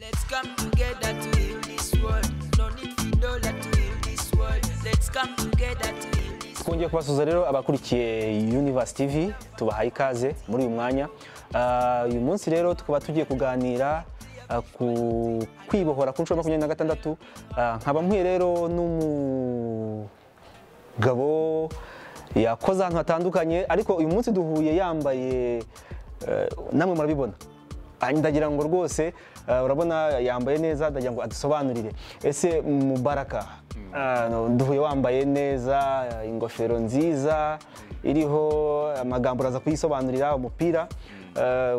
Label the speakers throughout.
Speaker 1: Let's come together to heal this world. No need for dollar to heal this world. Let's come together to heal this.
Speaker 2: Twongeye kubasuhuza rero abakurikiye Universe TV, tubahaye ikaze muri uyu mwanya. Uyu munsi rero tukaba tugiye kuganira ku kwibohora ku nshuro 26. Nkaba mpuye rero n'umugabo yakoze ahantu hatandukanye, ariko uyu munsi duhuye yambaye, namwe murabibona, ndagira ngo rwose urabona yambaye neza, ndagira ngo adusobanurire. Ese Mubaraka, duhuye wambaye neza, ingofero nziza iriho amagambo, uraza kuyisobanurira, umupira,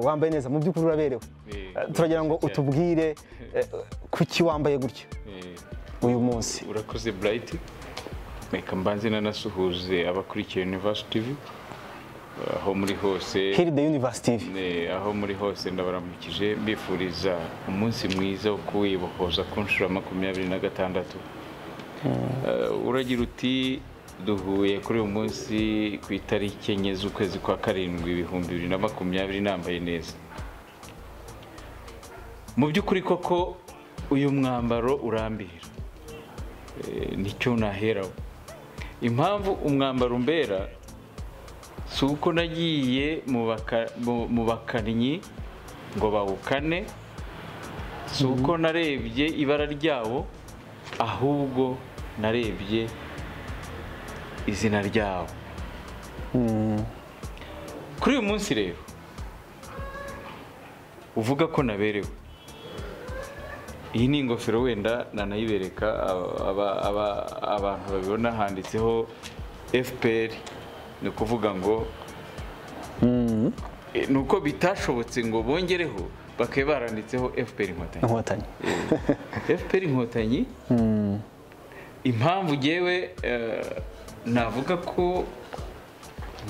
Speaker 2: wambaye neza, mu by'ukuri uraberewe. Turagira ngo utubwire kuki wambaye gutya uyu munsi.
Speaker 3: Urakoze Bright, reka mbanze nanasuhuze abakurikiye Universe TV aho muri hose.
Speaker 2: Here the Universe TV.
Speaker 3: Aho muri hose ndabaramukije, mbifuriza umunsi mwiza wo kuwibohoza ku nshuro 26. Uragira uti duhuye kuri uyu munsi ku itariki 4 z'ukwezi kwa 7 2020 nambaye neza. Mu by'ukuri koko uyu mwambaro urambira, nicyo naheraho. Impamvu umwambaro umbera si uko nagiye mu bakannyi ngo bawukane, si uko narebye ibara ryawo, ahubwo narebye izina ryawo. Kuri uyu munsi rero uvuga ko naberewe, iyi ni ingofero, wenda nanayibereka abantu babibona, handitseho FPR. Ni ukuvuga ngo nuko bitashobotse ngo bongereho, bakaba baranditseho FPR Inkotanyi. FPR Inkotanyi. Impamvu ngewe navuga ko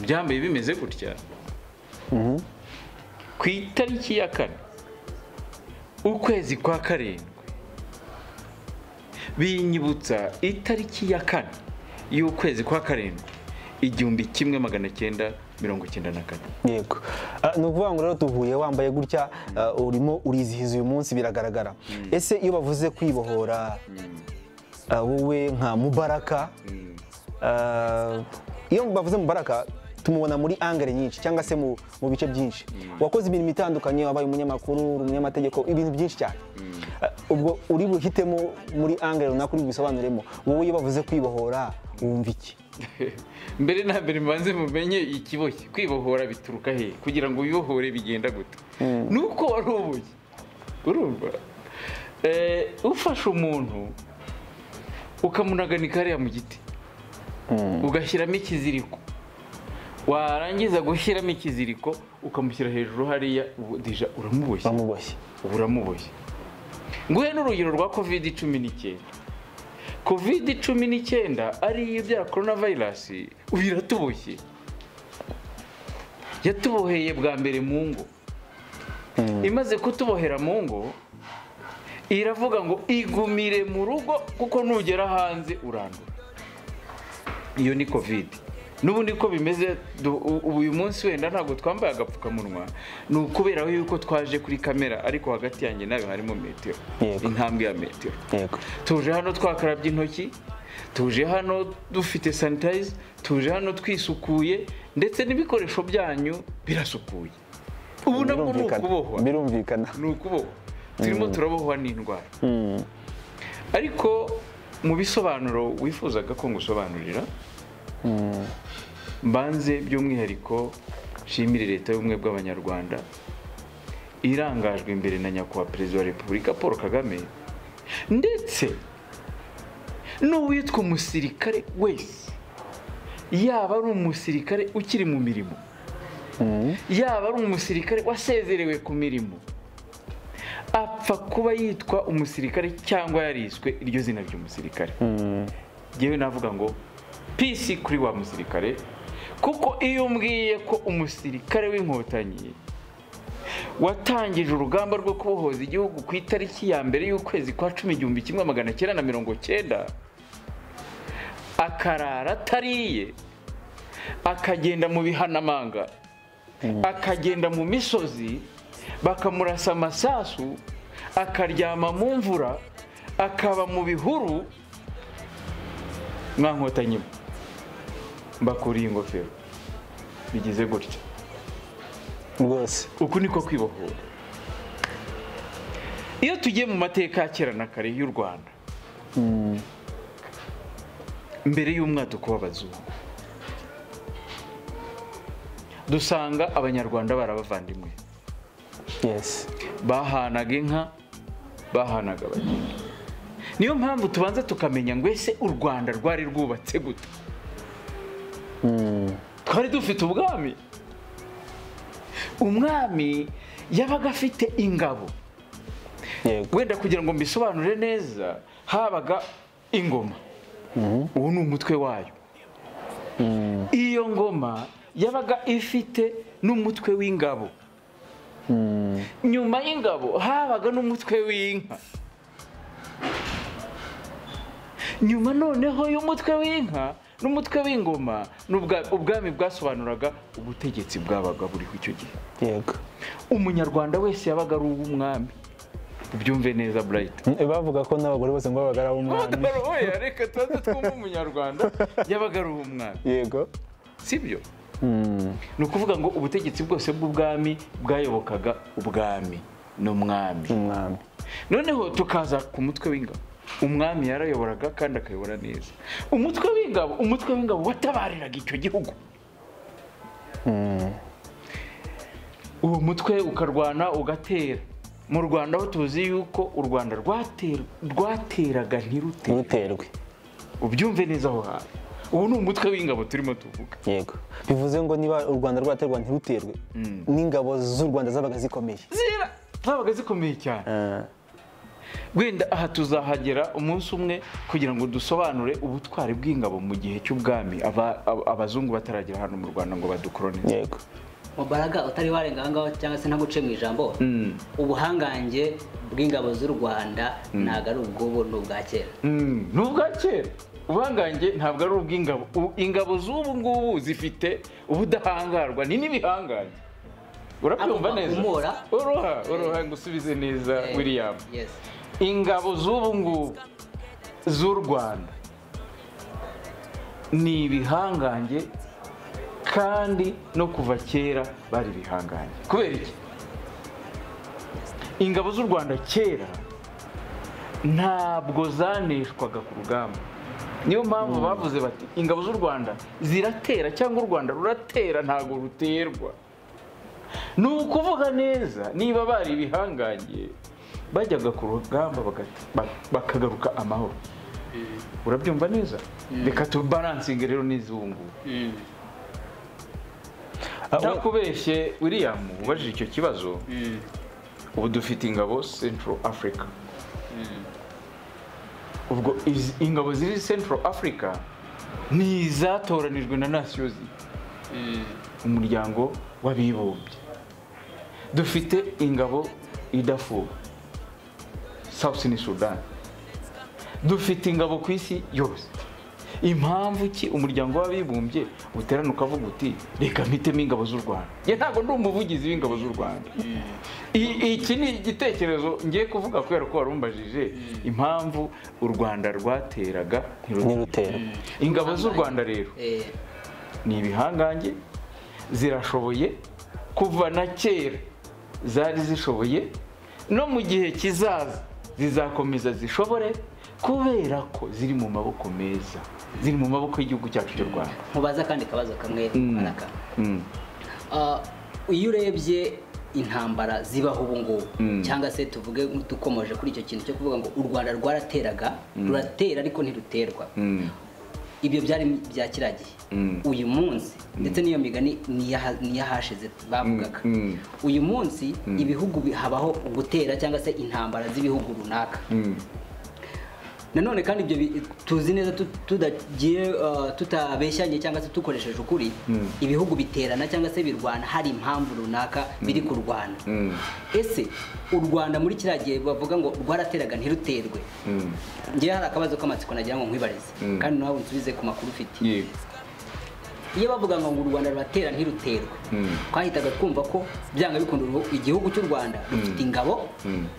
Speaker 3: byambaye bimeze gutya, ku itariki ya 4 ukwezi kwa 7 binyibutsa itariki ya 4 y'ukwezi kwa 7 1994.
Speaker 2: Yego, ni ukuvuga ngo rero duhuye wambaye gutya, urimo urizihiza uyu munsi, biragaragara. Ese iyo bavuze kwibohora, wowe nka Mubaraka, iyo bavuze Mubaraka tumubona muri angere nyinshi cyangwa se mu bice byinshi. Wakoze imirimo itandukanye, wabaye umunyamakuru, umunyamategeko, ibintu byinshi cyane. Ubwo uri buhitemo muri angere runaka uri bubisobanuremo, wowe iyo bavuze kwibohora wumva iki?
Speaker 3: Mbere na mbere mbanze mumenye ikiboshye. Kwibohora bituruka he? Kugira ngo wibohore bigenda gute? Nuko warubuye, urumva ufashe umuntu ukamunaganika hariya mu giti, ugashyiramo ikiziriko, warangiza gushyiramo ikiziriko ukamushyira hejuru hariya, deja uramuboshye, uramuboshye. Nguhe n'urugero rwa COVID-19. COVID-19 ari ibya coronavirus, ubu iratuboshye. Yatuboheye bwa mbere mu ngo. Imaze kutubohera mu ngo, iravuga ngo igumire mu rugo kuko nugera hanze urandura. Iyo ni COVID. N'ubundi ko bimeze uyu munsi, wenda ntabwo twambaye agapfukamunwa, ni ukubera yuko twaje kuri kamera, ariko hagati yanjye nawe harimo metero, intambwe ya metero. Tuje hano twakarabye intoki, tuje hano dufite sanitize, tuje hano twisukuye, ndetse n'ibikoresho byanyu birasukuye. Ubu nabwo ni ukubohwa,
Speaker 2: birumvikana,
Speaker 3: ni ukubohwa, turimo turabohwa n'indwara. Ariko mu bisobanuro wifuzaga ko ngusobanurira, mbanze by'umwihariko nshimire leta y'ubumwe bw'Abanyarwanda irangajwe imbere na nyakubahwa Perezida wa Repubulika Paul Kagame, ndetse n'uwitwa umusirikare wese, yaba ari umusirikare ukiri mu mirimo, yaba ari umusirikare wasezerewe ku mirimo, apfa kuba yitwa umusirikare cyangwa yariswe iryo zina ry'umusirikare. Ngewe navuga ngo peace kuri wa musirikare, kuko iyo umbwiye ko umusirikare w'Inkotanyi watangije urugamba rwo kubohoza igihugu ku itariki ya 1 y'ukwezi kwa 10 1990, akarara atariye, akagenda mu bihanamanga, akagenda mu misozi, bakamurasa amasasu, akaryama mu mvura, akaba mu bihuru. Mwa nkotanyi mbakuriye ingofero bigize gutya
Speaker 2: rwose.
Speaker 3: Uku niko kwibohora. Iyo tugiye mu mateka ya kera na kare y'u Rwanda, mbere y'umwaduko w'abazungu, dusanga abanyarwanda barabavandimwe.
Speaker 2: Yes.
Speaker 3: Bahanaga inka, bahanaga abageni. Niyo mpamvu tubanza tukamenya ngo ese u Rwanda rwari rwubatse gute. Twari dufite ubwami. Umwami yabaga afite ingabo. Wenda kugira ngo mbisobanure neza, habaga ingoma. Uwo ni umutwe wayo. Iyo ngoma yabaga ifite n'umutwe w'ingabo. Nyuma y'ingabo habaga n'umutwe w'inka. Nyuma noneho y'umutwe w'inka n'umutwe w'ingoma, ubwami bwasobanuraga ubutegetsi bwabaga buriho icyo gihe.
Speaker 2: Yego.
Speaker 3: Umunyarwanda wese yabaga ari uw'umwami. Ubyumve neza Bright.
Speaker 2: Bavuga ko n'abagore bose ngo babaga ari ab'umwami.
Speaker 3: Oya, reka tuze twumve umunyarwanda yabaga ari uw'umwami.
Speaker 2: Yego.
Speaker 3: Sibyo? Ni ukuvuga ngo ubutegetsi bwose bw'ubwami bwayobokaga ubwami n'umwami.
Speaker 2: Umwami.
Speaker 3: Noneho tukaza ku mutwe w'ingabo. Umwami yarayoboraga kandi akayobora neza. Umutwe w'ingabo watabariraga icyo gihugu. Uwo mutwe ukarwana ugatera. Mu Rwanda ho tuzi yuko u Rwanda rwateraga ntiruterwe. Ubyumve neza aho hantu. Ubu ni umutwe w'ingabo turimo tuvuga.
Speaker 2: Yego. Bivuze ngo niba u Rwanda rwaterwa ntiruterwe, n'ingabo z'u Rwanda zabaga zikomeye.
Speaker 3: Zabaga zikomeye cyane. Wenda aha tuzahagera umunsi umwe kugira ngo dusobanure ubutwari bw'ingabo mu gihe cy'ubwami abazungu bataragera hano mu Rwanda ngo badukolonize.
Speaker 2: Yego.
Speaker 4: Mubaraga utari warenga aho ngaho cyangwa se ntaguce mu ijambo, ubuhangange bw'ingabo z'u Rwanda ntabwo ari ubw'ubu, ni ubwa kera.
Speaker 3: Ni ubwa kera. Ubuhangange ntabwo ari ubw'ingabo. Ingabo z'ubu ngubu zifite ubudahangarwa, ni n'ibihangange. Urabyumva neza? Uroha ngusubize neza William. Ingabo z'ubu ngubu z'u Rwanda ni ibihangange kandi no kuva kera bari ibihangange. Kubera iki? Ingabo z'u Rwanda kera ntabwo zaneshwaga ku rugamba. Niyo mpamvu bavuze bati ingabo z'u Rwanda ziratera cyangwa u Rwanda ruratera ntabwo ruterwa. Ni ukuvuga neza niba bari ibihangange bajyaga ku rugamba bakagaruka amahoro. Urabyumva neza? Reka tubalansinge rero n'izungu. Ntakubeshye William ubajije icyo kibazo. Ubu dufite ingabo Central Africa. Ubwo ingabo ziri Central Africa ni izatoranijwe na Nations Unies, umuryango w'abibumbye. Dufite ingabo idafuba South Sudan. Dufite ingabo ku isi yose. Impamvu ki umuryango w'abibumbye uterana ukavuga uti reka mpitemo ingabo z'u Rwanda? Ye ntabwo ndi umuvugizi w'ingabo z'u Rwanda. Iki ni igitekerezo ngiye kuvuga kubera ko warumbajije impamvu u Rwanda rwateraga
Speaker 2: ntiruterwe.
Speaker 3: Ingabo z'u Rwanda rero ni ibihangange, zirashoboye kuva na kera zari zishoboye, no mu gihe kizaza zizakomeza zishobore kubera ko ziri mu maboko meza, ziri mu maboko y'igihugu cyacu cy'u Rwanda.
Speaker 4: Mubaza kandi kabazo kamwe araka. Iyo urebye intambara zibaho ubu ngubu cyangwa se tuvuge dukomoje kuri icyo kintu cyo kuvuga ngo u Rwanda rwarateraga, ruratera ariko ntiruterwa. Ibyo byari bya kiragiye. Uyu munsi ndetse n'iyo migani niyahashize bavugaga. Uyu munsi ibihugu habaho gutera cyangwa se intambara z'ibihugu runaka. Nanone kandi ibyo tuzi neza tudagiye tutabeshyanye cyangwa se tukoresheje ukuri, ibihugu biterana cyangwa se birwana hari impamvu runaka biri kurwana. Ese u Rwanda muri kiriya gihe bavuga ngo rwarateraga ntiruterwe, ngewe hari akabazo k'amatsiko nagira ngo nkwibarize kandi nawe unsubize ku makuru ufite. Iyo bavuga ngo u Rwanda ruratera ntiruterwe, twahitaga twumva ko byanga bikunda igihugu cy'u Rwanda rufite ingabo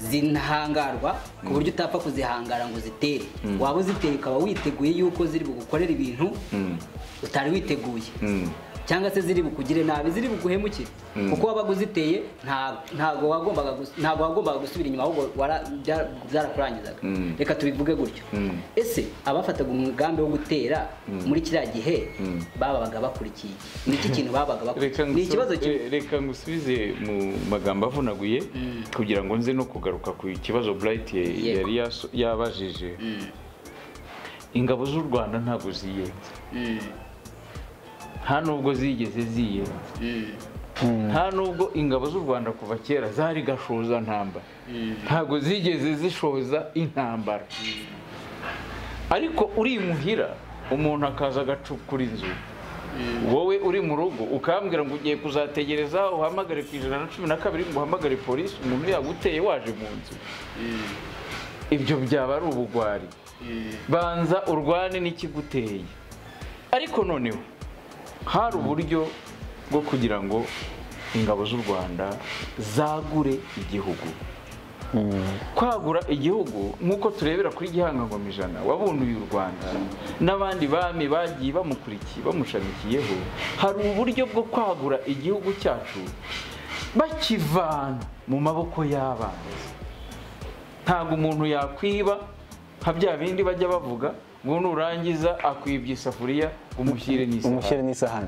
Speaker 4: zinahangarwa ku buryo utapfa kuzihangara ngo zitere. Waba uziteye ukaba witeguye yuko ziri bugukorera ibintu utari witeguye, cyangwa se ziri bukugire nabi, ziri buguhemukire, kuko wabaga uziteye ntago wagombaga gusubira inyuma, ahubwo byarakurangizaga. Reka tubivuge gutyo. Ese abafataga umugambi wo gutera muri kiriya gihe babaga bakurikiye ni iki kintu babaga bakurikiye? Ni ikibazo kimwe.
Speaker 3: Reka ngusubize mu magambo avunaguye kugira ngo nze no kugaruka ku kibazo Bright yari yabajije. Ingabo z'u Rwanda ntago ziyenza, nta nubwo zigeze ziyenza, nta nubwo ingabo z'u Rwanda kuva kera zari gashoza ntambara, ntago zigeze zishoza intambara. Ariko uri muhira umuntu akaza agacukura inzu, wowe uri mu rugo ukambwira ngo ugiye kuzategereza uhamagare ku 112 ngo uhamagare polisi, umuntu yaguteye waje mu nzu, ibyo byaba ari ubugwari. Banza urwane n'ikiguteye. Ariko noneho hari uburyo bwo kugira ngo ingabo z'u Rwanda zagure igihugu. Kwagura igihugu nk'uko turebera kuri Gihanga Ngoma Ijana wabunduye u Rwanda n'abandi bami bagiye bamukurikiye bamushamikiyeho, hari uburyo bwo kwagura igihugu cyacu bakivana mu maboko y'abanzi. Ntabwo umuntu yakwiba nka bya bindi bajya bavuga ngo nurangiza akwibye isafuriya umushyire n'isahani.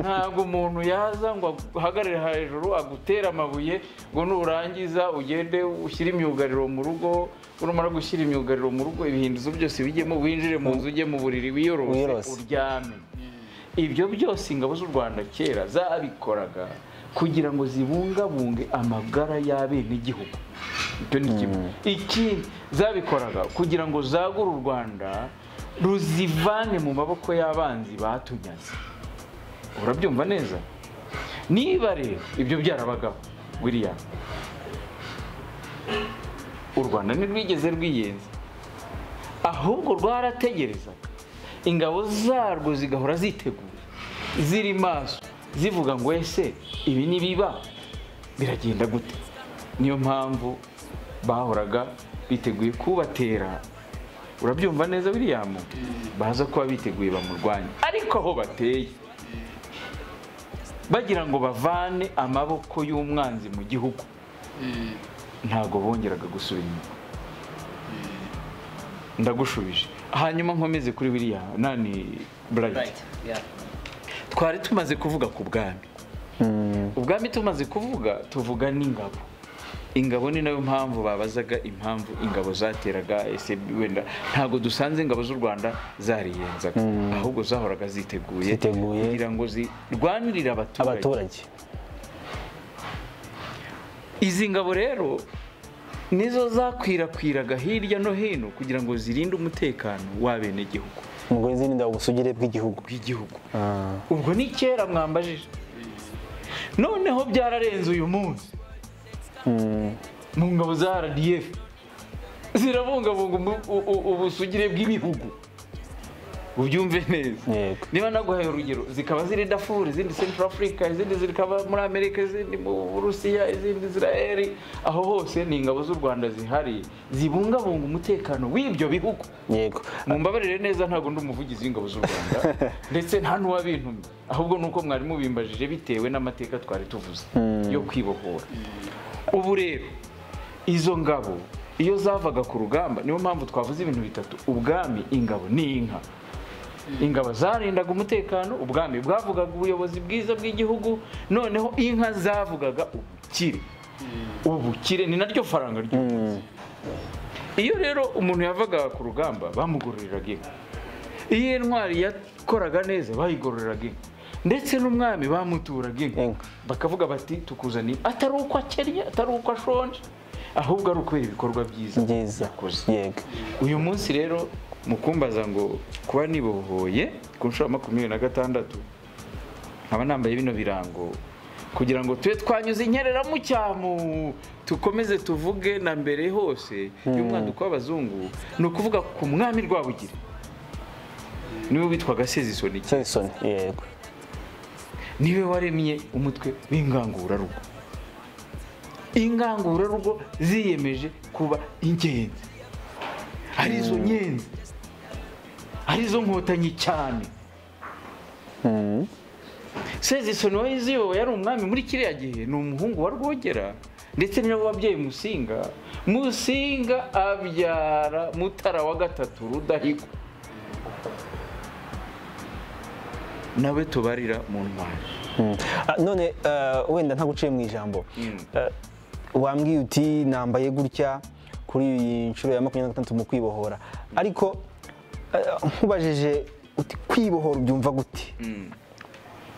Speaker 3: Ntabwo umuntu yaza ngo ahagarare hejuru agutere amabuye ngo nurangiza ugende ushyire imyugariro mu rugo, urumara gushyira imyugariro mu rugo ibihinduzo byose bijyemo, winjire mu nzu ujye mu buriri wiyorose uryame. Ibyo byose ingabo z'u Rwanda kera zabikoraga kugira ngo zibungabunge amagara y'abenegihugu. Icyo ni kimwe. Ikindi zabikoraga kugira ngo zagure u Rwanda ruzivane mu maboko y'abanzi batunyaze. Urabyumva neza? Niba rero ibyo byarabagaho William, u Rwanda ntirwigeze rwiyenza, ahubwo rwarategerezaga ingabo zarwo zigahora ziteguye ziri maso zivuga ngo ese ibi nibiba biragenda gute. Niyo mpamvu bahoraga biteguye kubatera. Urabyumva neza William? Baza kuba biteguye bamurwanya, ariko aho bateye bagira ngo bavane amaboko y'umwanzi mu gihugu, ntago bongeraga gusubira inyuma. Ndagushubije. Hanyuma nkomeze kuri William nani Bright. Twari tumaze kuvuga ku bwami. Ubwami tumaze kuvuga, tuvuga n'ingabo. Ingabo ni nayo mpamvu babazaga impamvu ingabo zateraga. Ese wenda ntago dusanze ingabo z'u Rwanda zariyenzaga, ahubwo zahoraga ziteguye kugira ngo zirwanirire abaturage. Izi ngabo rero nizo zakwirakwiraga hirya no hino kugira ngo zirinde umutekano w'abenegihugu,
Speaker 2: ngo zirinde ubusugire bw'igihugu.
Speaker 3: Ubwo ni kera mwambajije, noneho byararenze uyu munsi. Mu ngabo za RDF zirabungabunga ubusugire bw'ibihugu. Ubyumve neza. Niba naguhaye urugero, zikaba ziri Darfur, izindi Central Africa, izindi zikaba muri Amerika, izindi mu Burusiya, izindi Israel, aho hose ni ingabo z'u Rwanda zihari zibungabunga umutekano w'ibyo bihugu.
Speaker 2: Yego.
Speaker 3: Mumbabarire neza, ntago ndi umuvugizi w'ingabo z'u Rwanda ndetse nta n'uwabintumye, ahubwo nuko mwari mubimbajije bitewe n'amateka twari tuvuze yo kwibohora. Ubu rero izo ngabo iyo zavaga ku rugamba, niyo mpamvu twavuze ibintu bitatu: ubwami, ingabo n'inka. Ingabo zarindaga umutekano, ubwami bwavugaga ubuyobozi bwiza bw'igihugu, noneho inka zavugaga ubukire. Ubukire ni naryo faranga ry'umunsi. Iyo rero umuntu yavaga ku rugamba bamugororeraga inka, iyo intwari yakoraga neza bayigororeraga inka, ndetse n'umwami bamuturaga inka, bakavuga bati tukuzaniye, atari uko akennye, atari uko ashonje, ahubwo ari ukubera ibikorwa byiza yakoze.
Speaker 2: Yego.
Speaker 3: Uyu munsi rero mukumbaza ngo kuba nibohoye ku nshuro 26 nkaba nambaye bino birango kugira ngo tube twanyuze inyerera mu cyamu, tukomeze tuvuge na mbere hose y'umwaduko w'abazungu, ni ukuvuga ku mwami Rwabugiri niwe witwaga Sezisoni.
Speaker 2: Sezisoni, yego.
Speaker 3: Niwe waremye umutwe w'ingangurarugo. Ingangurarugo ziyemeje kuba ingenzi, arizo nyenzi, arizo nkotanyi cyane. Sezisoni wayiziyoboye yari umwami muri kiriya gihe, ni umuhungu wa Rwogera ndetse ni nabo babyeyi Musinga. Musinga abyara Mutara wa gatatu Rudahigwa, nawe tubarira mu ntwari.
Speaker 2: None wenda ntaguciye mu ijambo, wambwiye uti nambaye gutya kuri iyi nshuro ya 26 mu kwibohora, ariko nkubajije uti kwibohora ubyumva gute?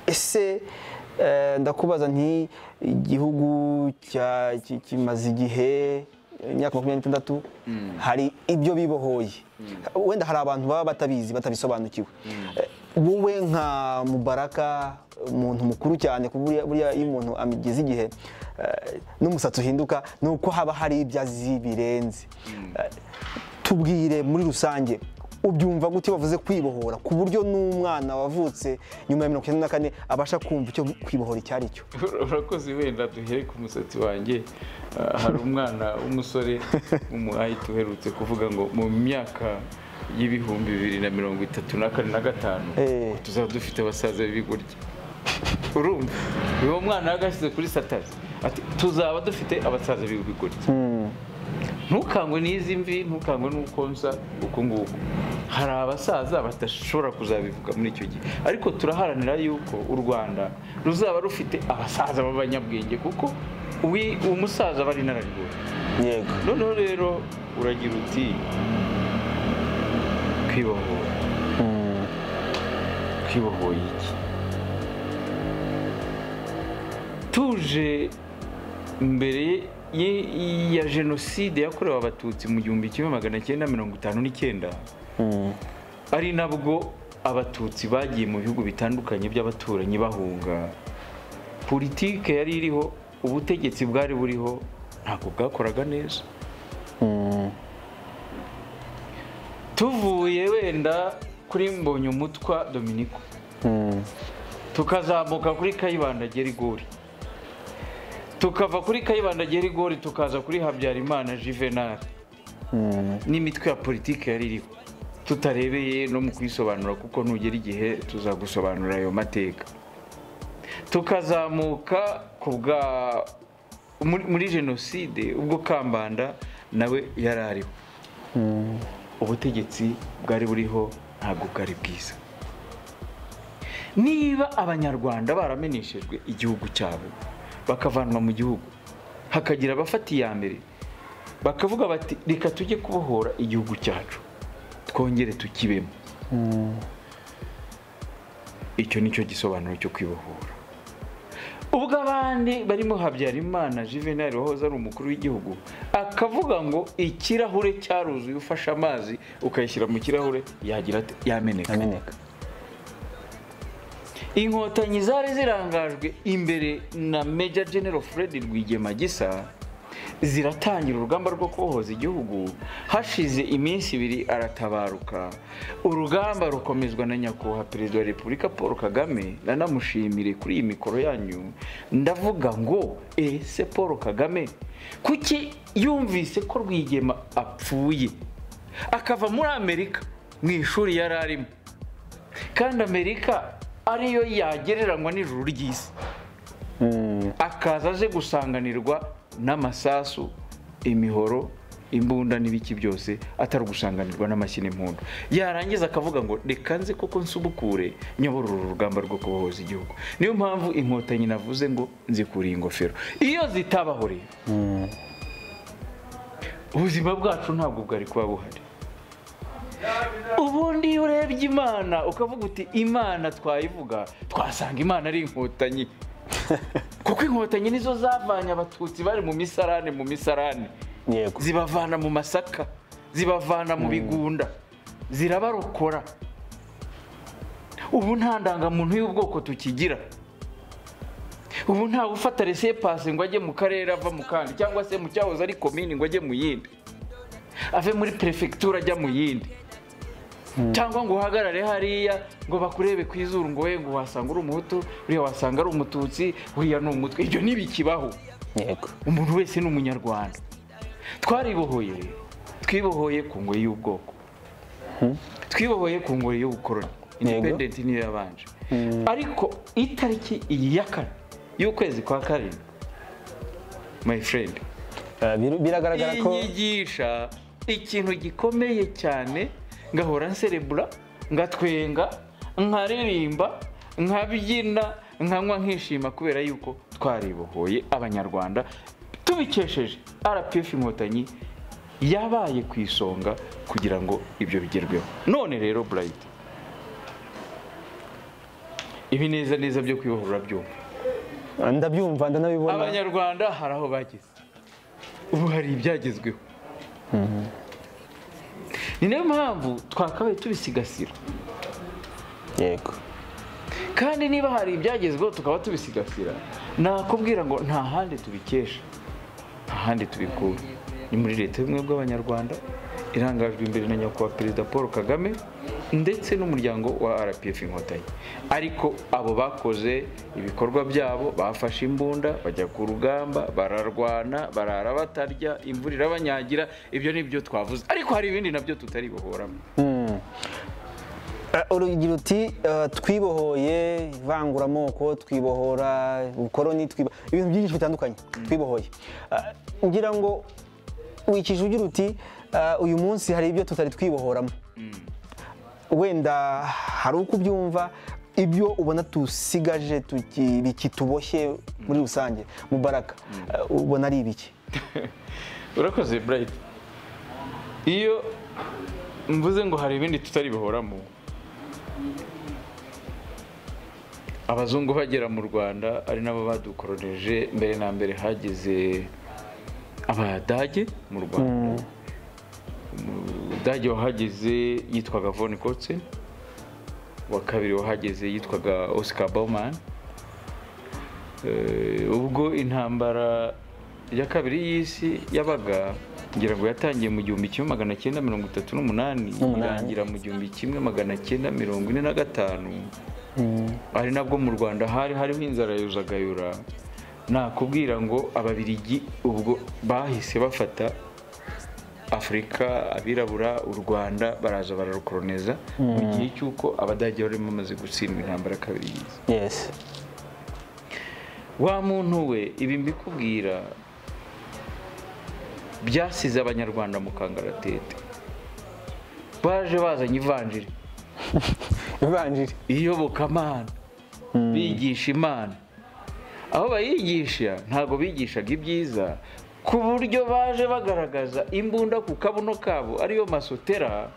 Speaker 2: Ese ndakubaza nti igihugu kimaze igihe imyaka 26 hari ibyo bibohoye, wenda hari abantu baba batabizi batabisobanukiwe. Wowe nka Mubaraka, umuntu mukuru cyane, buriya iyo umuntu amigeze igihe n'umusatsi uhinduka nuko haba hari ibyo azi birenze, tubwire muri rusange ubyumva gute bavuze kwibohora, ku buryo n'umwana wavutse nyuma ya 94 abasha kumva icyo kwibohora icyo ari cyo?
Speaker 3: Urakoze. Wenda duhere ku musatsi wanjye. Hari umwana w'umusore w'umuhayiti uherutse kuvuga ngo mu myaka y'2034 na 5 tuzaba dufite abasaza b'ibigoryi. Urumva uwo mwana yagashyize kuri satazi ati tuzaba dufite abasaza b'ibigoryi. Ntukangwe n'izi mvi, ntukangwe n'uko nsa uku nguku. Hari abasaza badashobora kuzabivuga muri icyo gihe, ariko turaharanira yuko u Rwanda ruzaba rufite abasaza b'abanyabwenge, kuko umusaza aba ari inararibonye.
Speaker 2: Yego.
Speaker 3: Noneho rero uragira uti kwibohora, kwibohoye iki? Tuje mbere ya jenoside yakorewe abatutsi mu 1959, ari nabwo abatutsi bagiye mu bihugu bitandukanye by'abaturanyi bahunga. Politike yari iriho, ubutegetsi bwari buriho ntabwo bwakoraga neza. Tuvuye wenda kuri Mbonyumutwa Dominiko, tukazamuka kuri Kayibanda Gerigori, tukava kuri Kayibanda Gerigori tukaza kuri Habyarimana Juvenal, n'imitwe ya politike yari iriho, tutarebeye no mu kwisobanura kuko nugera igihe tuzagusobanurira ayo mateka. Tukazamuka kubwa muri jenoside ubwo Kambanda nawe yari ariho. Ubutegetsi bwari buriho ntabwo bwari bwiza. Niba abanyarwanda barameneshejwe igihugu cyabo bakavanwa mu gihugu, hakagira abafata iya mbere bakavuga bati reka tujye kubohora igihugu cyacu twongere tukibemo, icyo nicyo gisobanuro cyo kwibohora. Ubwo abandi barimo Habyarimana Juvenal wahoze ari umukuru w'igihugu akavuga ngo ikirahure cyaruzuye, ufashe amazi ukayishyira mu kirahure yagira yameneka. Inkotanyi zari zirangajwe imbere na Major General Fred Rwigema Gisa ziratangira urugamba rwo kubohoza igihugu. Hashize iminsi ibiri aratabaruka, urugamba rukomezwa na nyakubahwa Perezida wa Repubulika Paul Kagame. Nanamushimire kuri iyi mikoro yanyu, ndavuga ngo ese Paul Kagame kuki yumvise ko Rwigema apfuye akava muri Amerika mu ishuri yari arimo, kandi Amerika ariyo yagereranywa n'ijuru ry'isi, akaza aje gusanganirwa n'amasasu, imihoro, imbunda n'ibiki byose, atari gusanganirwa n'amashyi n'impundu, yarangiza akavuga ngo reka nze koko nsubukure nyobora uru rugamba rwo kubohoza igihugu. Niyo mpamvu inkotanyi navuze ngo nzikuriye ingofero. Iyo zitabaho rero ubuzima bwacu ntabwo bwari kuba buhari. Ubundi iyo urebye Imana ukavuga uti Imana twayivuga, twasanga Imana ari inkotanyi, kuko inkotanyi nizo zavanye abatutsi bari mu misarane, zibavana mu masaka, zibavana mu bigunda, zirabarokora. Ubu nta ndangamuntu y'ubwoko tukigira. Ubu nta ufata laissez-passer ngo ajye mu karere ava mu kandi, cyangwa se mu cyahoze ari komini ngo ajye mu yindi, ave muri prefecture ajya mu yindi. Cyangwa ngo uhagarare hariya ngo bakurebe ku izuru ngo we ngo wasanga uri umuhutu, uriya wasanga ari umututsi, uriya ni umutwe. Ibyo ntibikibaho.
Speaker 2: Yego.
Speaker 3: Umuntu wese ni umunyarwanda. Twaribohoye rero, twibohoye ku ngoyi y'ubwoko, twibohoye ku ngoyi y'ubukoroni. Independent niyo yabanje. Ariko itariki iyi ya 4 y'ukwezi kwa 7, my friend,
Speaker 2: Biragaragara ko
Speaker 3: inyigisha ikintu gikomeye cyane, ngahora nserebura, ngatwenga, nkaririmba, nkabyina, nkanywa, nkishima kubera yuko twaribohoye abanyarwanda tubikesheje RPF Inkotanyi yabaye ku isonga kugira ngo ibyo bigerweho. None rero Bright, ibineza neza byo kwibohora byumva,
Speaker 2: ndabyumva, ndanabibona.
Speaker 3: Abanyarwanda hari aho bageze, ubu hari ibyagezweho. Ni nayo mpamvu twakabaye tubisigasira.
Speaker 2: Yego.
Speaker 3: Kandi niba hari ibyagezweho tukaba tubisigasira, nakubwira ngo nta handi tubikesha, nta handi tubikura, ni muri leta y'ubumwe bw'abanyarwanda irangajwe imbere na nyakubahwa Perezida Paul Kagame ndetse n'umuryango wa RPF Inkotanyi. Ariko abo bakoze ibikorwa byabo, bafashe imbunda bajya ku rugamba, bararwana, barara batarya, imvura irabanyagira, ibyo ni byo twavuze. Ariko hari ibindi nabyo tutaribohoramo.
Speaker 2: Urugira uti twibohoye ivanguramoko, twibohora ubukoroni, ibintu byinshi bitandukanye twibohoye. Ngira ngo wikije ugira uti uyu munsi hari ibyo tutari twibohoramo. Wenda hari uko ubyumva, ibyo ubona tusigaje bikituboshye muri rusange, Mubaraka, ubona ari ibiki?
Speaker 3: Urakoze Bright. Iyo mvuze ngo hari ibindi tutaribohoramo, abazungu bagera mu Rwanda ari nabo badukoroneje, mbere na mbere hageze abadage mu Rwanda. Umudage wahageze yitwaga Von Kotzen, wa kabiri wahageze yitwaga Oscar Baumann. Ubwo intambara ya kabiri y'isi yabaga, ngira ngo yatangiye mu 1938 irangira mu 1945. Ari nabwo mu Rwanda hari hariho inzara yuzagayura. Nakubwira ngo ababirigi ubwo bahise bafata Afurika, abirabura, u Rwanda baraza bararukoloniza mu gihe cy'uko abadage bari bamaze gutsindwa intambara ya kabiri y'isi.
Speaker 2: Yes.
Speaker 3: Wa muntu we, ibi mbikubwira byasize abanyarwanda mu kangaratete. Baje bazanye ivanjiri.
Speaker 2: Ivanjiri
Speaker 3: iyobokamana, bigisha Imana. Aho bayigisha ntago bigishaga ibyiza, ku buryo baje bagaragaza imbunda ku kabuno kabo ariyo masotera.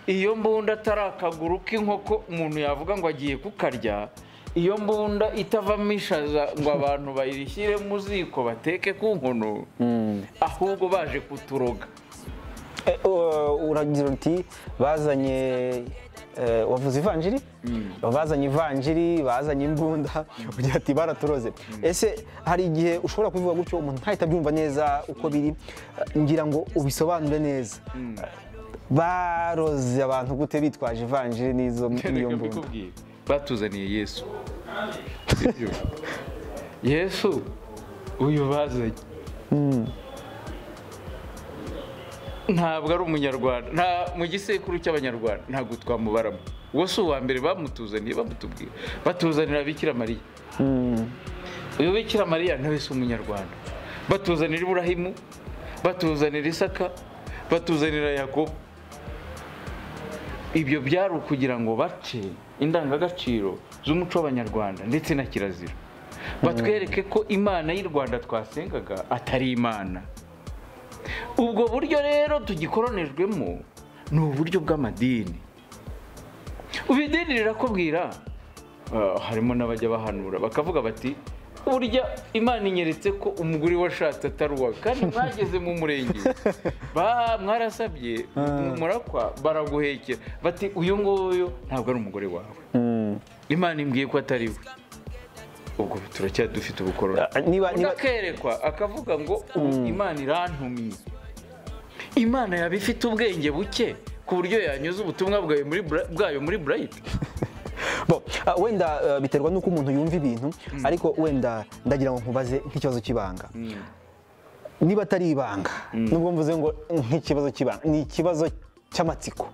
Speaker 3: Iyo mbunda atari akaguru k'inkoko umuntu yavuga ngo agiye kukarya, iyo mbunda itavamo ishaza ngo abantu bayirishyire mu ziko bateke ku nkono, ahubwo baje kuturoga.
Speaker 2: Uragira uti bazanye, wavuze ivanjiri, bazanye ivanjiri, bazanye imbunda, ugira ati baraturoze. Ese hari igihe ushobora kubivuga gutyo umuntu ntahita abyumva neza uko biri, ngira ngo ubisobanure neza. Baroze abantu gute bitwaje ivanjiri n'izo n'iyo mbunda?
Speaker 3: Batuzaniye Yesu. Yesu uyu bazanye ntabwo ari umunyarwanda, nta mu gisekuru cy'abanyarwanda ntabwo twamubaramo. Uwo si uwa mbere bamutuzaniye, bamutubwira, batuzanira Bikira Mariya. Uyu Bikira Mariya nawe si umunyarwanda. Batuzanira Iburahimu, batuzanira Isaka, batuzanira Yakobo. Ibyo byari ukugira ngo bace indangagaciro z'umuco w'abanyarwanda ndetse na kirazira, batwereke ko Imana y'u Rwanda twasengaga atari Imana. Ubwo buryo rero tugikoronejwemo ni uburyo bw'amadini. Ubu idini rirakubwira, harimo n'abajya bahanura bakavuga bati burya Imana inyeretse ko umugore washatse atari uwawe, kandi mwageze mu murenge mwarasabye murakwa, baraguhekera bati uyu nguyu ntabwo ari umugore wawe, Imana imbwiye ko atari we. Ubwo turacyadufite ubukoroni.
Speaker 2: Niba
Speaker 3: akerekwa akavuga ngo Imana irantumye, Imana yaba ifite ubwenge buke ku buryo yanyuza ubutumwa bwayo muri Bright?
Speaker 2: Bon, wenda biterwa nuko umuntu yumva ibintu, ariko wenda ndagira ngo nkubaze nk'ikibazo cy'ibanga. Niba atari ibanga, nubwo mvuze ngo nk'ikibazo cy'ibanga, ni ikibazo cy'amatsiko.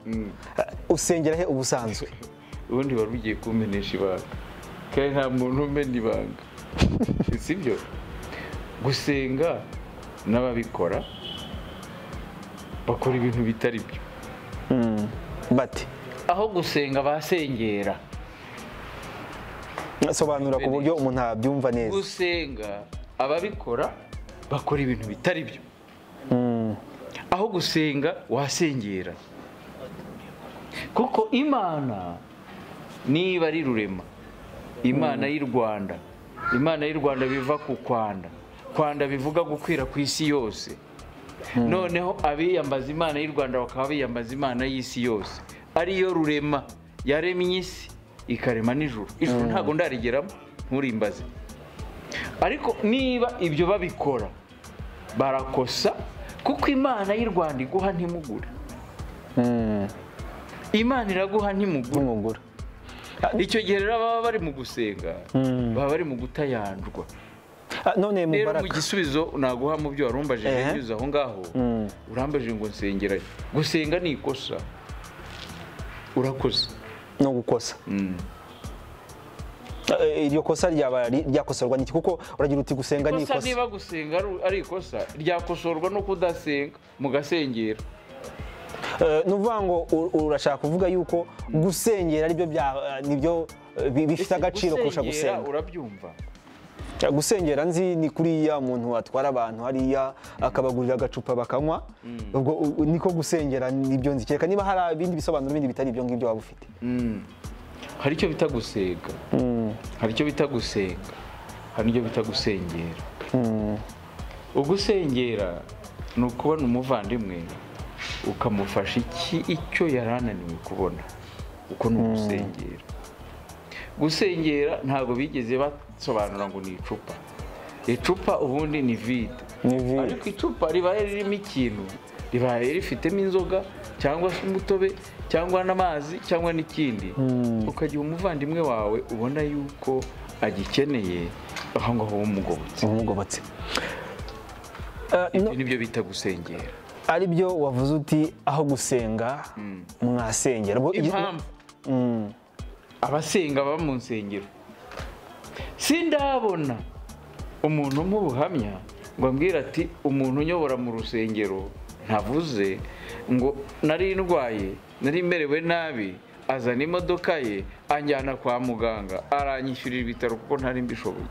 Speaker 2: Usengera he ubusanzwe?
Speaker 3: Ubundi wari ugiye kumenesha ibanga, kandi nta muntu umena ibanga, sibyo? Gusenga n'ababikora bakora ibintu bitari byo.
Speaker 2: Bati
Speaker 3: aho gusenga basengera.
Speaker 2: Sobanura ku buryo umuntu abyumva neza.
Speaker 3: Gusenga ababikora bakora ibintu bitari byo. Aho gusenga wasengera, kuko Imana niba ari rurema, Imana y'u Rwanda, Imana y'u Rwanda biva ku kwanda, kwanda bivuga gukwira ku isi yose. Noneho abiyambaza Imana y'u Rwanda bakaba biyambaza Imana y'isi yose, ariyo rurema yaremye isi ikarema n'ijuru. Ijuru ntago ndarigeramo, nturimbaze. Ariko niba ibyo babikora barakosa, kuko Imana y'u Rwanda iguha ntimugure. Imana iraguha ntimugure. Icyo gihe rero baba bari mu gusenga, baba bari mu gutayandwa.
Speaker 2: None
Speaker 3: Mubaraka, mu gisubizo naguha mu byo warumbajije nyuze aho ngaho, urambajije ngo nsengera. Gusenga ni ikosa, urakoze
Speaker 2: no gukosa. Iryo kosa ryaba ryakosorwa n'iki? Kuko uragira uti gusenga ni ikosa.
Speaker 3: Niba gusenga ari ikosa, ryakosorwa no kudasenga mugasengera.
Speaker 2: Nuvuga ngo urashaka kuvuga yuko gusengera aribyo nibyo bifite agaciro kurusha gusenga.
Speaker 3: Urabyumva?
Speaker 2: Gusengera nzi ni kuriya muntu atwara abantu hariya akabagurira agacupa bakanywa, ubwo niko gusengera nibyo nzi. Kereka niba hari ibindi bisobanuro bindi bitari ibyo ngibyo waba ufite.
Speaker 3: Hari icyo bita gusega, hari icyo bita gusenga, hari icyo bita gusengera. Ugusengera ni ukubona umuvandimwe ukamufasha icyo yarananiwe kubona, uko ni ugusengera. Gusengera ntabwo bigeze basobanura ngo ni icupa. Icupa ubundi ni vide, ariko icupa ribaye ririmo ikintu, ribaye rifitemo inzoga cyangwa se umutobe cyangwa n'amazi cyangwa n'ikindi, ukagiha umuvandimwe wawe ubona yuko agikeneye, aho ngaho umugobotse. Ibyo nibyo bita gusengera.
Speaker 2: Ari byo wavuze uti aho gusenga mwasengera.
Speaker 3: Impamvu abasenga baba mu nsengero, sindabona umuntu mu buhamya ngo ambwira ati umuntu unyobora mu rusengero ntavuze ngo nari ndwaye, nari merewe nabi, azana imodoka ye anjyana kwa muganga aranyishyurira ibitaro kuko ntari mbishoboye.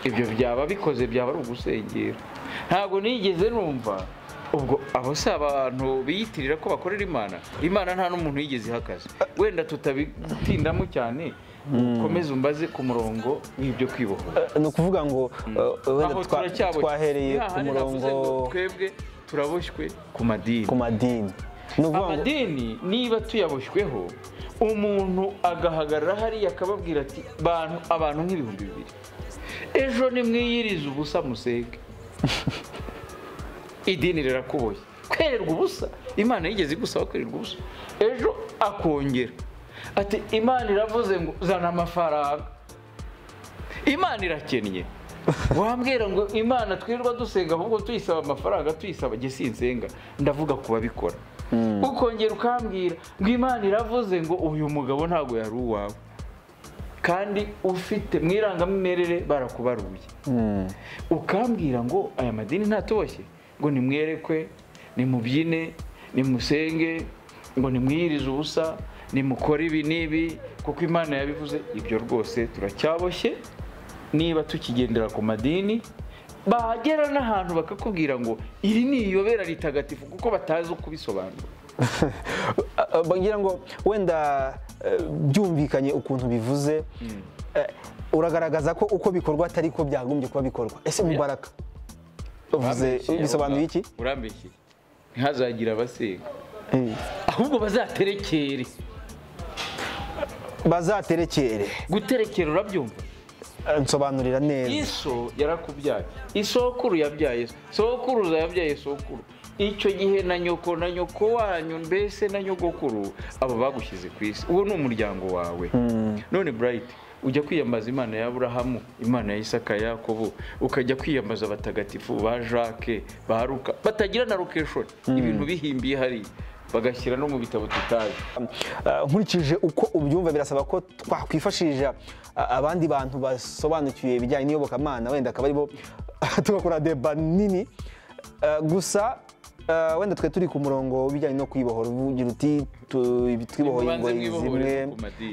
Speaker 3: Ibyo byaba bikoze byaba ari ugusengera. Ntabwo nigeze numva ubwo abo si abantu biyitirira ko bakorera Imana. Imana nta n'umuntu yigeze ihakaza. Wenda tutabitindamo cyane, ukomeze umbaze ku murongo w'ibyo kwibohora.
Speaker 2: Ni ukuvuga ngo wenda twahereye ku murongo,
Speaker 3: twebwe turaboshywe ku madini.
Speaker 2: Ku madini.
Speaker 3: Amadini niba tuyaboshyweho, umuntu agahagarara hariya akababwira ati abantu nk'ibihumbi 2000, ejo nimwiyirize ubusa musenge. Idini rirakuboye kwererwa ubusa. Imana yigeze igusaba kwererwa ubusa? Ejo akongera ati Imana iravuze ngo zana amafaranga. Imana irakennye. Wambwira ngo Imana twirirwa dusenga ahubwo tuyisaba amafaranga, tuyisaba jye sinsenga, ndavuga ku babikora. Ukongera ukambwira ngo Imana iravuze ngo uyu mugabo ntago yari uwawe, kandi ufite mu irangamimerere barakubaruye. Ukambwira ngo aya madini ntatoboshye, ngo nimwerekwe, nimubyine, nimusenge, ngo nimwiyirize ubusa, nimukore ibi n'ibi kuko Imana yabivuze. Ibyo rwose turacyaboshye niba tukigendera ku madini. Bagera n'ahantu bakakubwira ngo iri ni iyobera ritagatifu kuko batazi uko bisobanura.
Speaker 2: Bagira ngo wenda byumvikanye ukuntu bivuze, uragaragaza ko uko bikorwa atari ko byagombye kuba bikorwa. Ese Mubaraka uvuze bisobanuye iki?
Speaker 3: Urambeshye, ntihazagira abasenga, ahubwo bazaterekere.
Speaker 2: Bazaterekere.
Speaker 3: Guterekera urabyumva?
Speaker 2: Nsobanurira neza.
Speaker 3: Iso yarakubyaye, isokuru yabyaye sokuruza yabyaye sokuru, Icyo gihe na nyoko na nyoko wanyu mbese na nyogokuru abo bagushyize ku isi, uwo ni umuryango wawe. None Bright, ujya kwiyambaza Imana ya Aburahamu, Imana ya Isaka, Yakobo, ukajya kwiyambaza abatagatifu ba Jacques, ba Luka, batagira na location, ibintu bihimbiye hariya bagashyira no mu bitabo tutazi.
Speaker 2: Nkurikije uko ubyumva birasaba ko twakwifashisha abandi bantu basobanukiwe ibijyanye n'iyobokamana, wenda akaba aribo tugakora deba nini. Gusa wenda twe turi ku murongo w'ibijyanye no kwibohora, ugira uti twibohoye ingoyi zimwe,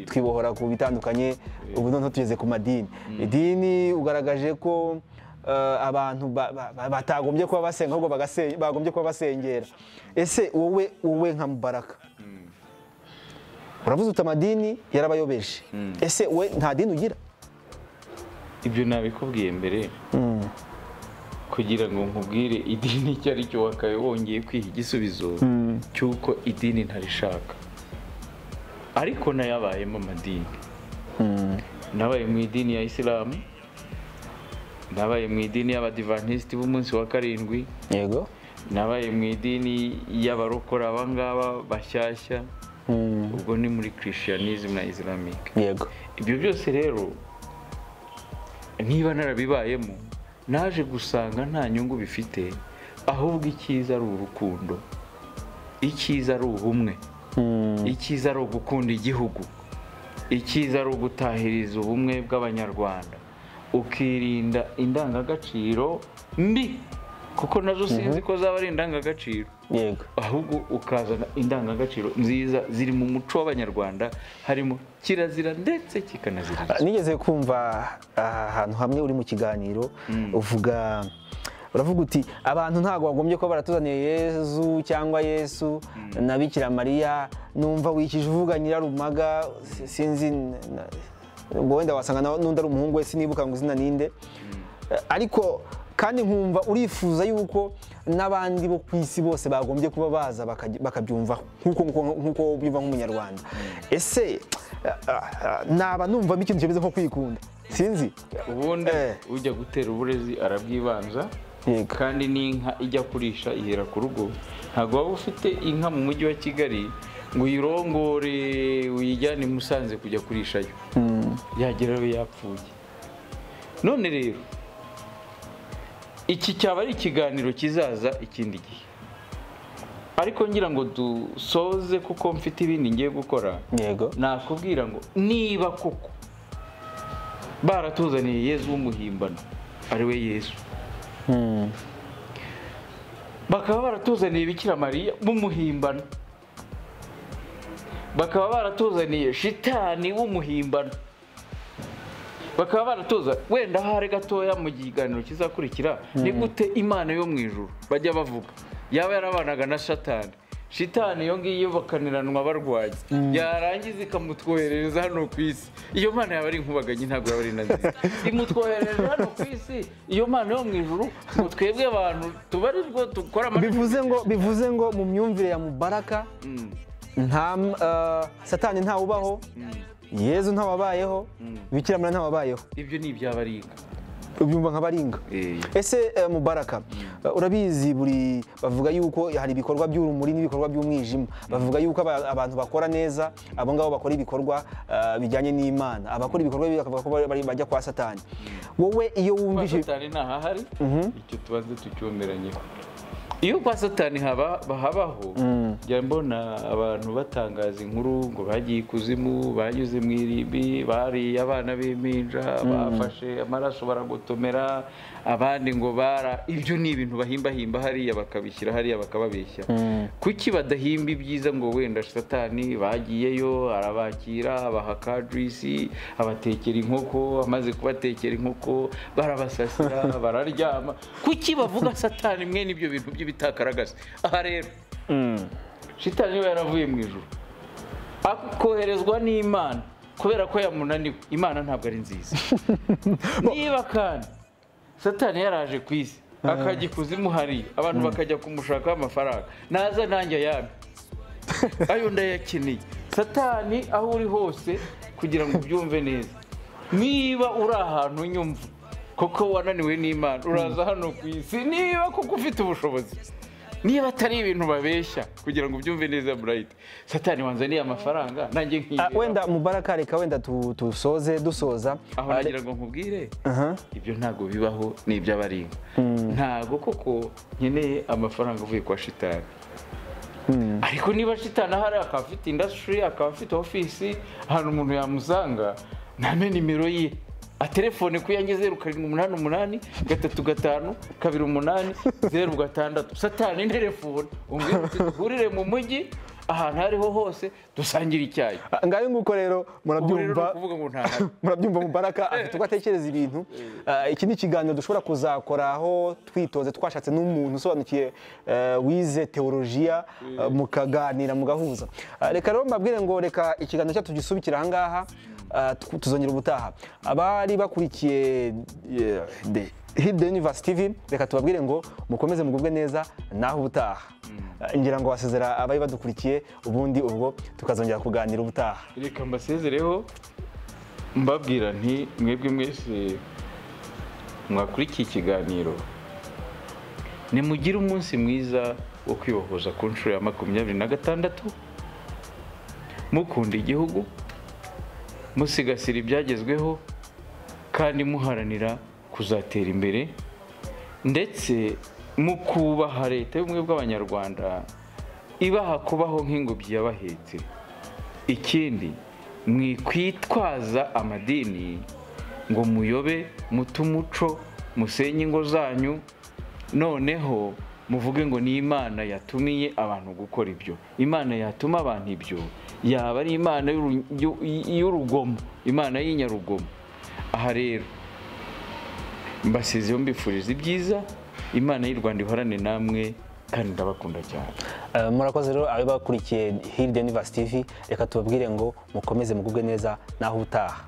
Speaker 2: twibohora ku bitandukanye, ubu noneho tugeze ku madini. Idini ugaragaje ko abantu batagombye kuba basenga, ahubwo bagombye kuba basengera. Ese wowe nka Mubaraka uravuze uti amadini yarabayobeje, ese we nta dini ugira?
Speaker 3: Ibyo nabikubwiye mbere kugira ngo nkubwire idini icyo ari cyo, wakaye wongeye kwiha igisubizo cy'uko idini ntarishaka. Ariko nayabayemo amadini, nabaye mu idini ya Isilamu, nabaye mu idini y'Abadivantisiti b'umunsi wa 7,
Speaker 2: yego,
Speaker 3: nabaye mu idini y'abarokora abangaba bashyashya, ubwo ni muri Christianism na Islamic.
Speaker 2: Yego.
Speaker 3: Ibyo byose rero niba narabibayemo, naje gusanga nta nyungu bifite, ahubwo icyiza ari urukundo, icyiza ari ubumwe, icyiza ari ugukunda igihugu, icyiza ari ugutahiriza ubumwe bw'Abanyarwanda, ukirinda indangagaciro mbi, kuko nazo sinzi ko zaba ari indangagaciro.
Speaker 2: Yego.
Speaker 3: Ahubwo ukazana indangagaciro nziza ziri mu muco w'Abanyarwanda, harimo kirazira ndetse kikanazirira.
Speaker 2: Nigeze kumva ahantu hamwe uri mu kiganiro uvuga, uravuga uti abantu ntago bagombye kuba baratuzaniye Yezu cyangwa Yesu na Bikira Mariya, numva wikije uvuga Nyirarumaga, sinzi ubwo wenda wasanga n'undi ari umuhungu we, sinibuka ngo izina ninde, ariko kandi nkumva urifuza yuko n'abandi bo ku isi bose bagombye kuba baza bakabyumva nkuko ubyumva nk'Umunyarwanda. Ese naba numva ikintu kimeze nko kwikunda, sinzi.
Speaker 3: Ubundi ujya gutera uburezi arabwibanza, kandi n'inka ijya kurisha ihera ku rugo. Ntabwo waba ufite inka mu mujyi wa Kigali ngo uyirongore uyijyane i Musanze kujya kurishayo, yagerayo yapfuye. None rero iki cyaba ari ikiganiro kizaza ikindi gihe, ariko ngira ngo dusoze kuko mfite ibindi ngiye gukora.
Speaker 2: Yego.
Speaker 3: Nakubwira ngo niba koko baratuzaniye Yezu w'umuhimbano ari we Yesu, bakaba baratuzaniye Bikira Mariya w'umuhimbano, bakaba baratuzaniye shitani w'umuhimbano, bakaba baratuza wenda hari gatoya mu kiganiro kizakurikira, ni gute Imana yo mu ijuru bajya bavuga yaba yarabanaga na Satani, shitani iyo ngiyo bakaniranwa barwaye, yarangiza ikamutwoherereza hano ku isi. Iyo Mana yaba ari inkubaganyi, ntabwo yaba ari na nziza. Imutwoherereza hano ku isi, iyo Mana yo mu ijuru ngo twebwe abantu tubarirwo dukora.
Speaker 2: Bivuze ngo mu myumvire ya Mubaraka nta Satani ntawubaho, Yezu ntawabayeho, Bikira Mariya ntawabayeho.
Speaker 3: Ibyo ni ibyabaringa.
Speaker 2: Ubyumva nka baringa. Ese Mubaraka, urabizi buri bavuga yuko hari ibikorwa by'urumuri n'ibikorwa by'umwijima. Bavuga yuko abantu bakora neza, abo ngabo bakora ibikorwa bijyanye n'Imana, abakora ibikorwa bibi bakavuga ko bajya kwa Satani. Wowe iyo wumvise
Speaker 3: Satani ntahari, icyo tubanze tucyomeranyeho. Iyo kwa Satani habaho, njya mbona abantu batangaza inkuru ngo bagiye ikuzimu, banyuze mu irimbi, bariye abana b'impinja, bafashe amaraso baragotomera, abandi ngo bara. Ibyo ni ibintu bahimbahimba hariya bakabishyira hariya bakababeshya. Kuki badahimba ibyiza ngo wenda Satani bagiyeyo arabakira, abaha ka juice, abatekera inkoko, amaze kubatekera inkoko barabasasira, bararyama. Kuki bavuga Satani mwene ibyo bintu bitakaragase? Aha rero shitani niba yaravuye mu ijuru akoherezwa n'Imana kubera ko yamunaniwe, Imana ntabwo ari nziza. Niba kandi Satani yaraje ku isi akajya ikuzimu hariya, abantu bakajya kumushakaho amafaranga, naza nanjye ayampe, ayo ndayakeneye. Satani aho uri hose kugira ngo ubyumve neza, niba uri ahantu unyumva koko wananiwe n'Imana, uraza hano ku isi niba koko ufite ubushobozi, Niba atari ibintu babeshya kugira ngo ubyumve neza Bright, Satani wanzaniye amafaranga nanjye nkiyera.
Speaker 2: Wenda Mubaraka, reka wenda tusoze dusoza
Speaker 3: aho nagira ngo nkubwire ibyo ntago bibaho, ni iby'abaringa. Ntago koko nkeneye amafaranga avuye kwa shitani. Ariko niba shitani ahari akaba afite industry, akaba afite office, ahantu umuntu yamusanga, name nimero ye atelefone ku yanjye 0788 35 28 06. Satani telefone umbwire uti duhurire mu mujyi ahantu hariho hose dusangire icyayi.
Speaker 2: Ngayo nguko rero murabyumva, murabyumva Mubaraka afite uko atekereza ibintu. Iki ni ikiganiro dushobora kuzakoraho twitoze, twashatse n'umuntu usobanukiye wize teologiya, mukaganira mugahuza. Reka rero mbabwire ngo reka ikiganiro cyacu tugisubikira aha ngaha, tuzongera ubutaha. Abari bakurikiye Heal the Universe TV, reka tubabwire ngo mukomeze mugubwe neza naho ubutaha. Ngira ngo wasezera abari badukurikiye, ubundi ubwo tukazongera kuganira ubutaha.
Speaker 3: Reka mbasezereho mbabwira nti mwebwe mwese mwakurikiye ikiganiro, nimugire umunsi mwiza wo kwibohoza ku nshuro ya 26, mukunda igihugu, musigasira ibyagezweho kandi muharanira kuzatera imbere, ndetse mukubaha leta y'ubumwe bw'Abanyarwanda ibaha kubaho nk'ingobyi yabahetse. Ikindi, mwikwitwaza amadini ngo muyobe, mute umuco, musenye ingo zanyu, noneho muvuge ngo ni Imana yatumiye abantu gukora ibyo. Imana yatuma abantu ibyo yaba ari Imana y'urugomo, Imana y'inyarugomo. Aha rero mbasizeho mbifuriza ibyiza, Imana y'u Rwanda ihorane namwe kandi ndabakunda cyane.
Speaker 2: Murakoze rero abe bakurikiye Heal the Universe TV, reka tubabwire ngo mukomeze mugubwe neza naho utaha.